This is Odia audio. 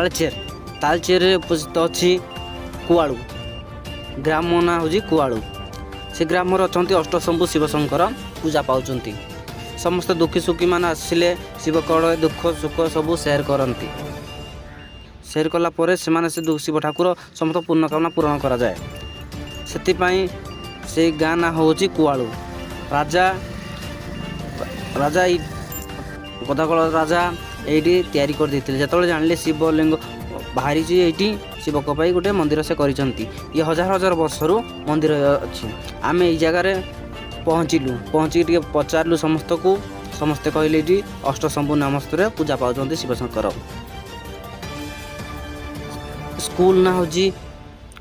ତାଳଚେର। ତାଳଚେରରେ ଉପସ୍ଥିତ ଅଛି କୁଆଳୁ। ଗ୍ରାମ ନାଁ ହେଉଛି କୁଆଳୁ। ସେ ଗ୍ରାମରେ ଅଛନ୍ତି ଅଷ୍ଟଶମ୍ଭୁ ଶିବଶଙ୍କର, ପୂଜା ପାଉଛନ୍ତି। ସମସ୍ତେ ଦୁଃଖୀ ସୁଖୀମାନେ ଆସିଲେ ଶିବ କଳ ଦୁଃଖ ସୁଖ ସବୁ ସେୟାର କରନ୍ତି। ସେୟାର କଲା ପରେ ସେମାନେ ସେ ଶିବ ଠାକୁର ସମସ୍ତ ପୂର୍ଣ୍ଣକାମନା ପୂରଣ କରାଯାଏ। ସେଥିପାଇଁ ସେଇ ଗାଁ ନାଁ ହେଉଛି କୁଆଳୁ। ରାଜା ରାଜା ଏଇ ଗଦାକଳ ରାଜା ଏଇଠି ତିଆରି କରିଦେଇଥିଲେ। ଯେତେବେଳେ ଜାଣିଲେ ଶିବଲିଙ୍ଗ ବାହାରିଛି ଏଇଠି, ଶିବଙ୍କ ପାଇଁ ଗୋଟେ ମନ୍ଦିର ସେ କରିଛନ୍ତି। ଇଏ ହଜାର ହଜାର ବର୍ଷରୁ ମନ୍ଦିର ଅଛି। ଆମେ ଏଇ ଜାଗାରେ ପହଞ୍ଚିଲୁ। ପହଞ୍ଚିକି ଟିକେ ପଚାରିଲୁ ସମସ୍ତଙ୍କୁ। ସମସ୍ତେ କହିଲେ, ଏଇଠି ଅଷ୍ଟଶମ୍ଭୁ ନାମସ୍ତରେ ପୂଜା ପାଉଛନ୍ତି ଶିବଶଙ୍କର। ସ୍କୁଲ ନାଁ ହେଉଛି